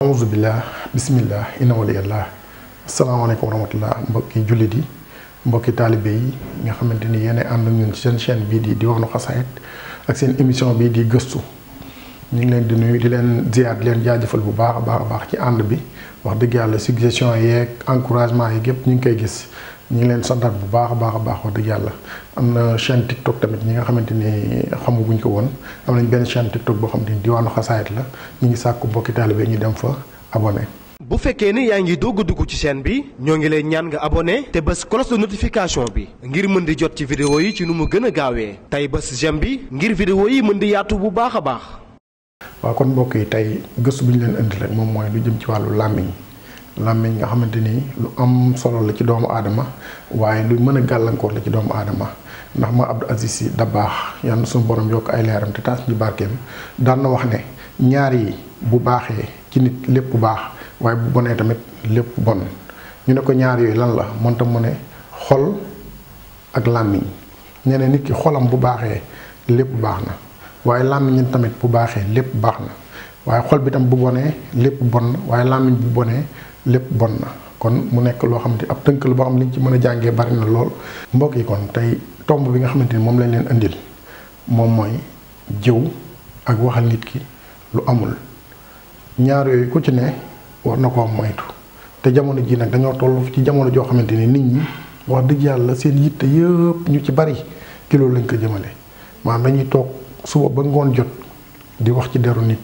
auzu billah bismillah inna waliyallah asalaamaaleykum wa rahmatullah mbokki jullit yi mbokki taalibe yi nga xamante ni yéen ànd ak ñun ci seen chaîne bii di Diwaanu Xasaayid ak seen émission bii di gëstu ñu ngi leen di nuyu di leen ziar di leen jaajëfal bu baax a baax ci ànd bi wax dëgg yàlla suggestion yeeg encouragement yi yëpp ñu ngi koy gis ñu ngi leen santaat bu baax a baax wax dëgg yàlla. am na chaîne TikTok tamit ñi nga xamante ni xamaguñ ko woon am nañ benn chaîne TikTok boo xamante ni Diwaanu Xasaayid la ñu ngi sàkku mbokki taalibe ñu dem fa abonné. bu fekkee ni yaa ngi dugg ci chaîne bi ñoo ngi lay ñaan nga abonné te bës cloche de notification bi ngir mën di jot ci vidéo yi ci nu mu gën a gaawee tey bës j'aime bi ngir vidéo yi mën di yaatu bu baax a baax. waaw kon mbokk yi tey gëstu bi ñu leen indi rek moom mooy lu jëm ci wàllu làmmiñ nga xamante ni lu am solo la ci doomu aadama waaye lu mën a gàllankoor la ci doomu aadama ndax ma Abdou Aziz Sy Dabakh yal na suñu borom yokk ay leeram te taas ñu barkeem daan na wax ne ñaar yi bu baaxee ci nit lépp bu baax waaye bu bonee tamit lépp bon ñu ne ko ñaar yooyu lan la moom tam mu ne xol ak làmmiñ nee na nit ki xolam bu baaxee lépp baax na waaye làmmiñ tamit bu baaxee lépp baax na waaye xol bi tam bu bonee lépp bon na waaye làmmiñ bu bonee lépp bon na kon mu nekk loo xamante ab tënk la boo xam liñ ci mën a jàngee bari na lool. mbokk yi kon tey tomb bi nga xamante ni moom lañ leen indil moom mooy jëw ak waxal nit ki lu amul ñaar yooyu ku ci ne war na koo moytu te jamono ji nag dañoo toll ci jamono joo xamante ni nit ñi wax dëgg yàlla seen yitte yëpp ñu ci bari ci loolu lañ ko jëmale maanaam dañuy toog suba ba ngoon jot di wax ci deru nit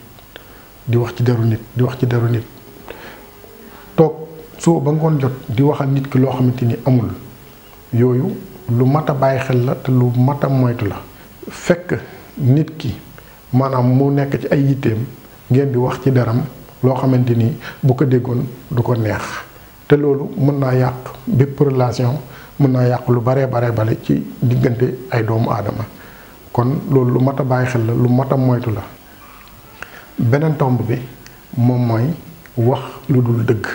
di wax ci deru nit di wax ci deru nit toog suba ba ngoon jot di waxal nit ki loo xamante ni amul yooyu lu mat a bàyyi xel la te lu mat a moytu la fekk nit ki maanaam mu nekk ci ay yitteem ngeen di wax ci deram loo xamante ni bu ko déggoon du ko neex te loolu mën naa yàq bépp relation mën naa yàq lu baree bale ci diggante ay doomu aadama kon loolu lu mat a bàyyi xel la lu mat a moytu la. beneen tomb bi moom mooy wax lu dul dëgg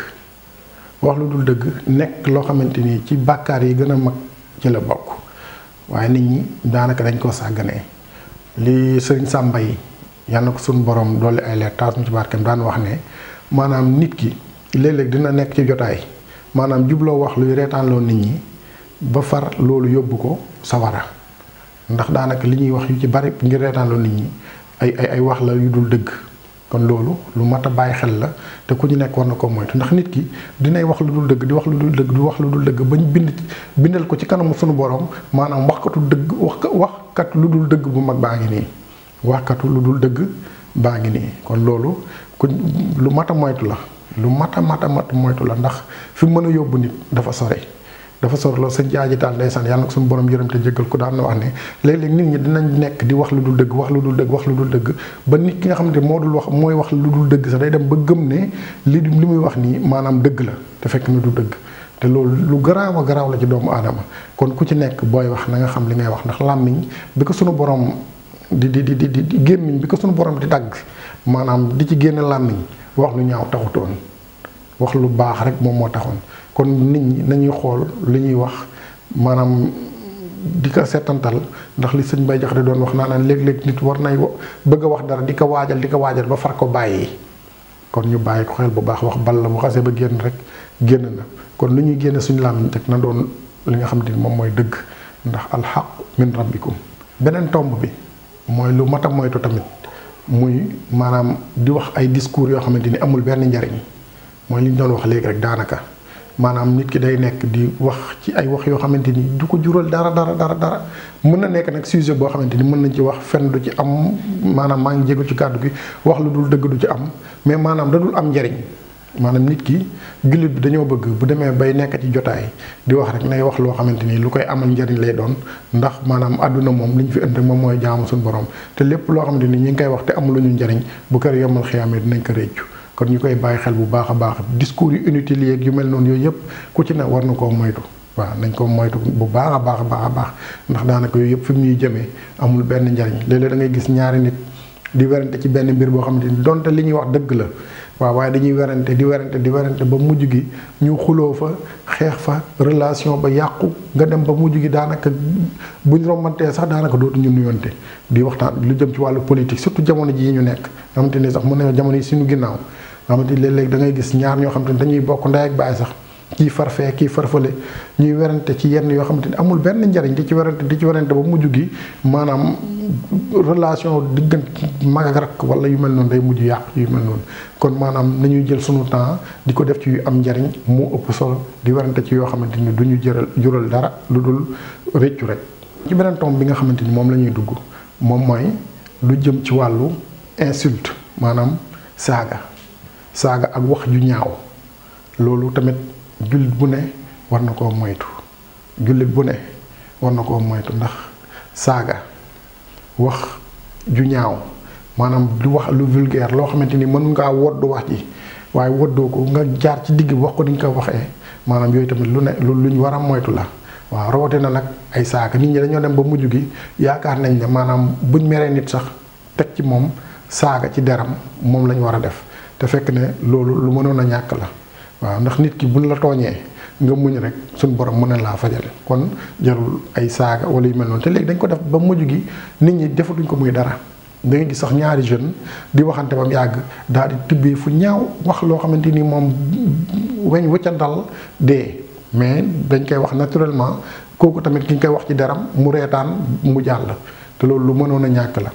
wax lu dul dëgg nekk loo xamante ni ci bàkkaar yi gën a mag ci la bokk waaye nit ñi daanaka dañ koo sàgganee li sëriñ Sàmba yi yàlla na ko suñu borom dolli ay leer taas mu ci barkeem daan wax ne maanaam nit ki léeg-léeg dina nekk ci jotaay maanaam jubloo wax luy reetaanloo nit ñi ba far loolu yóbbu ko sawara ndax daanaka li ñuy wax yu ci bari ngir reetaanloo nit ñi ay wax la yu dul dëgg kon loolu lu mat a bàyyi xel la te ku ñu nekk war na ko moytu ndax nit ki dinay wax lu dul dëgg di wax lu dul dëgg di wax lu dul dëgg bañ bindal ko ci kanamu sunu borom maanaam waxkatu dëgg waxkat lu dul dëgg bu mag baa ngi nii waxkatu lu dul dëgg baa ngi nii kon loolu ku lu mat a moytu la lu mat a moytu la ndax fi mën a yóbbu nit dafa sore loolu sëñ jaaji daal ndeysaan yàlla na ko suñu borom yërëm te jéggal ko daan na wax ne léeg-léeg nit ñi dinañ nekk di wax lu dul dëgg wax lu dul dëgg ba nit ki nga xam ne moo dul wax mooy wax lu dul dëgg sax day dem ba gëm ne li muy wax nii maanaam dëgg la te fekk na du dëgg te loolu lu garaaw a garaaw la ci doomu aadama kon ku ci nekk booy wax na nga xam li ngay wax ndax làmmiñ bi ko suñu borom di gémmiñ bi ko suñu borom di dagg maanaam di ci génne làmmiñ wax lu ñaaw taxutoon wax lu baax rek moom moo taxoon kon nit ñi nañuy xool li ñuy wax maanaam di ko seetantal ndax li sëñ Bay Jaxate doon wax naa naan léeg-léeg nit war nay bëgg a wax dara di ko waajal ba far ko bàyyi kon ñu bàyyi ko xel bu baax wax bal la bu xasee ba génn rek génn na kon lu ñuy génne suñu làmmiñ rek na doon li nga xam te ni moom mooy dëgg ndax alxaq min rabbikum beneen tomb bi mooy lu mat a moytu tamit muy maanaam di wax ay discours yoo xamante ni amul benn njariñ mooy li ñu doon wax léegi rek daanaka maanaam nit ki day nekk di wax ci ay wax yoo xamante ni du ko jural dara mën na nekk nag sujet boo xamante ni mën nañ ci wax fen du ci am maanaam maa ngi jégu ci kàddu gi wax lu dul dëgg du ci am mais maanaam da dul am njariñ maanaam nit ki jullit bi dañoo bëgg bu demee bay nekk ci jotaay di wax rek nay wax loo xamante ni lu koy amal njariñ lay doon ndax maanaam àdduna moom li ñu fi indi moom mooy jaamu suñu borom te lépp loo xamante ni ñi ngi koy wax te amuluñu njariñ bu kër yombal xiyaamee dinañ ko réccu kon ñu koy bàyyi xel bu baax a baax discours yu inutiles yeeg yu mel noonu yooyu yëpp ku ci ne war na koo moytu waaw nañ ko moytu bu baax a baax ndax daanaka yooyu yëpp fi mu ñuy jëmee amul benn njariñ léeg-léeg da ngay gis ñaari nit di werante ci benn mbir boo xamante ni donte li ñuy wax dëgg la waaw waaye dañuy werante di werante ba mujj gi ñu xuloo fa xeex fa relation ba yàqu nga dem ba mujj gi daanaka buñ romantee sax daanaka dootu ñu nuyonte di waxtaan lu jëm ci wàllu politique surtout jamono ji ñu nekk nga xamante ni sax mën na jamono yi suñu ginnaaw nga xamante ni léeg-léeg da ngay gis ñaar ñoo xamante ni dañuy bokk ndey ak baay sax kii farfee kii farfale ñuy werante ci yenn yoo xamante ni amul benn njariñ di ci werante ba mujj gi maanaam relation diggante mag ak rakk wala yu mel noonu day mujj yàq yu mel noonu kon maanaam nañuy jël sunu temps di ko def ci yu am njariñ moo ëpp solo di werante ci yoo xamante ni du ñu jural dara lu dul réccu rek. ci beneen tomb bi nga xamante ni moom la ñuy dugg moom mooy lu jëm ci wàllu insulte maanaam saaga ak wax ju ñaaw loolu tamit jullit bu ne war na koo moytu ndax saaga wax ju ñaaw maanaam di wax lu vulgaire loo xamante ni mën ngaa woddu wax ji waaye woddoo ko nga jaar ci digg bi wax ko ni nga ko waxee maanaam yooyu tamit lu ñu war a moytu la. waaw rawatina nag ay saaga nit ñi dañoo dem ba mujj gi yaakaar nañ ne maanaam buñ meree nit sax teg ci moom saaga ci deram moom lañ war a def te fekk ne loolu lu mënoon a ñàkk la waaw ndax nit ki buñ la tooñee nga muñ rek suñ borom mën na laa fajale kon jarul ay saaga wala yu mel noonu te léegi dañ ko def ba mujj gi nit ñi defatuñ ko muy dara da ngay gis sax ñaari jeune di waxante ba mu yàgg daal di tibbee fu ñaaw wax loo xamante ni moom weñ wëcca dal dee mais dañ koy wax naturellement kooku tamit ki ñu koy wax ci deram mu reetaan mu jàll te loolu lu mënoon a ñàkk la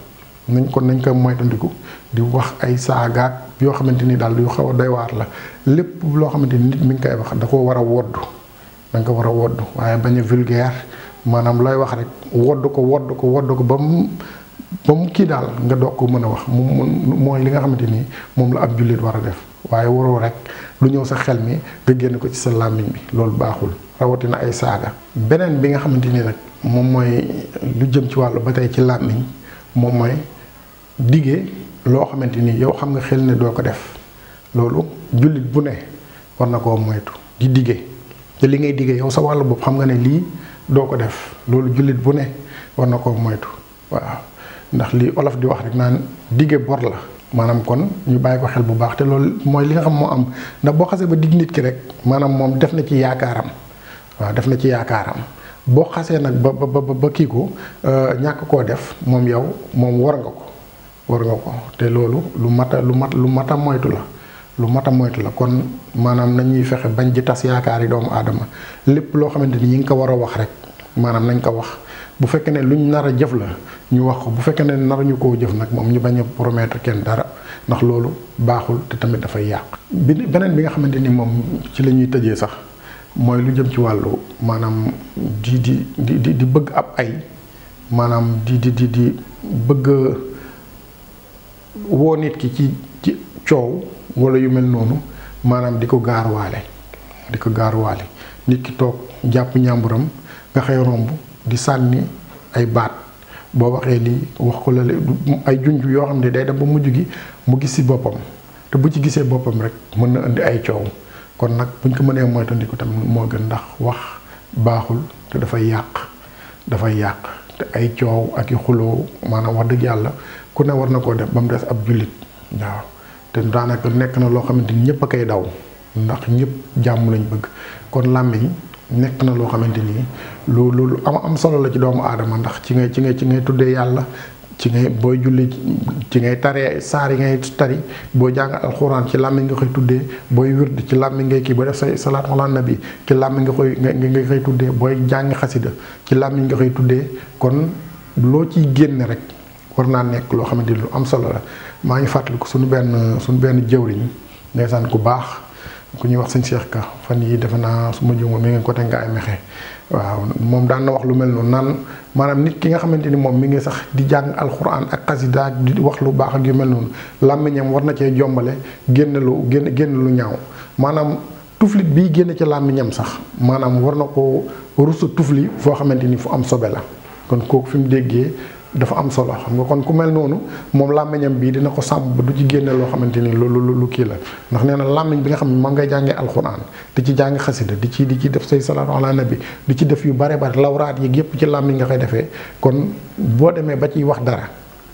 nañ koy moytandiku di wax ay saagaat yoo xamante ni daal yu xaw a doy waar la lépp loo xamante ni nit mi ngi koy wax da ko war a woddu da nga ko war a woddu waaye bañ a vulgaire maanaam looy wax rek wodd ko ba mu kii daal nga doog ko mën a wax mooy li nga xamante ni moom la ab jullit war a def waaye waroo rek lu ñëw sa xel mi nga génn ko ci sa làmmiñ bi loolu baaxul rawatina ay saaga. beneen bi nga xamante ni nag moom mooy lu jëm ci wàllu ba tey ci làmmiñ moom mooy dige loo xamante ni yow xam nga xel ne doo ko def loolu jullit bu ne war na koo moytu di dige te li ngay dige yow sa wàllu bopp xam nga ne lii doo ko def loolu jullit bu ne war na koo moytu waaw ndax li olof di wax rek naan dige bor la. maanaam kon ñu bàyyi ko xel bu baax te loolu mooy li nga xam moo am ndax boo xasee ba digg nit ki rek maanaam moom def na ci yaakaaram waaw def na ci yaakaaram boo xasee nag ba kii ko ñàkk koo def moom yow moom war nga ko te loolu lu mat a moytu la kon maanaam nañuy fexe bañ di tas yaakaar yi doomu aadama lépp loo xamante ni ñi ngi ko war a wax rek maanaam nañ ko wax bu fekkee ne luñ nar a jëf la ñu wax ko bu fekkee ne naruñu koo jëf nag moom ñu bañ a promettre kenn dara ndax loolu baaxul te tamit dafay yàq. beneen bi nga xamante ni moom ci la ñuy tëjee sax mooy lu jëm ci wàllu maanaam di bëgg ab ay maanaam di bëgg woo nit ki ci coow wala yu mel noonu maanaam di ko gaaruwaale nit ki toog jàpp ñàmburam nga xëy romb di sànni ay baat boo waxee lii wax ko la ay junj yoo xam ne day dem ba mujj gi mu gis ci boppam te bu ci gisee boppam rek mën na indi ay coow kon nag buñ ko mënee moytandiku tamit moo gën ndax wax baaxul te dafay yàq te ay coow ak i xuloo maanaam wax dëgg yàlla ku ne war na koo def ba mu des ab jullit waaw te daanaka nekk na loo xamante ni ñëpp a koy daw ndax ñëpp jàmm lañ bëgg kon làmmiñ nekk na loo xamante ni lu am solo la ci doomu aadama ndax ci ngay tuddee yàlla ci ngay booy julli ci ngay taree saar yi ngay tari boo jàng alxuraan ci làmmiñ nga koy tuddee booy wird ci làmmiñ ngay kii boo def say salaatu ala nabi ci làmmiñ nga koy tuddee booy jàng xasida ci làmmiñ nga koy tuddee kon loo ciy génne rek war naa nekk loo xamante ni lu am solo la maa ngi fàttaliku suñu benn jëwriñ ndeysaan ku baax ku ñuy wax sëñ Cheikh Ka fan yi defe naa su ma juumee mi ngi côté Ngaye Mexe waaw moom daan na wax lu mel noonu naan maanaam nit ki nga xamante ni moom mi ngi sax di jàng alxuraan ak xasida ak di wax lu baax ak yu mel noonu làmmiñam war na cee jombale génn lu ñaaw maanaam tuflit bii génn ci làmmiñam sax maanaam war na ko rusa tufli foo xamante ni fu am sobe la kon kooku fi mu déggee dafa am solo xam nga kon ku mel noonu moom làmmiñam bii dina ko sàmm ba du ci génne loo xamante ni lu kii la ndax nee na làmmiñ bi nga xam ne moom ngay jàngee alxuraan di ci jàng xasida di ci def say salaatu ala nabi di ci def yu bare lawraat yi yëpp ci làmmiñ nga koy defee kon boo demee ba ciy wax dara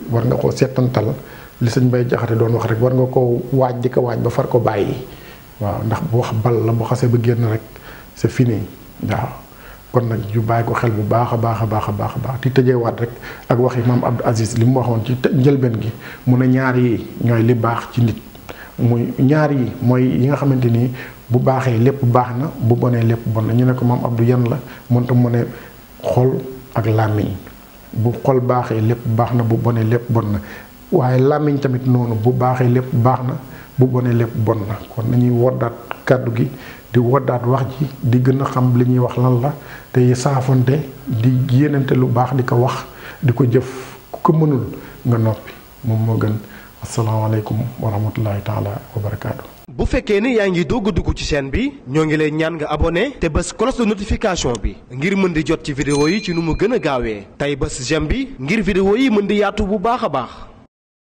war nga koo seetantal li sëñ Bay Jaxate doon wax rek war nga koo waaj di ko waaj ba far ko bàyyi waaw ndax bu wax bal la bu xasee ba génn rek c'est fini waaw kon nag ñu bàyyi ko xel bu baax a baax di tëjeewaat rek ak waxi maam Abdou Aziz li mu waxoon ci njëlbeen gi mu ne ñaar yi ñooy li baax ci nit muy ñaar yi mooy yi nga xamante ni bu baaxee lépp baax na bu bonee lépp bon na. ñu ne ko maam Abdou yan la mënta mu ne xol ak làmmiñ. bu xol baaxee lépp baax na bu bonee lépp bon na waaye làmmiñ tamit noonu bu baaxee lépp baax na bu bonee lépp bon na. kon nañuy woddaat kàddu gi di woddaat wax ji di gën a xam li ñuy wax lan la te saafonte di yéenante lu baax di ko wax di ko jëf ku ko mënul nga noppi moom moo gën. asalaamaaleykum wa rahmatullahi taala wa barakaatu. bu fekkee ni yaa ngi doog a dugg ci chaîne bi ñoo ngi lay ñaan nga abonné te bës cloche de notification bi ngir mën di jot ci vidéo yi ci nu mu gën a gaawee tey bës j'aime bi ngir vidéo yi mën di yaatu bu baax a baax.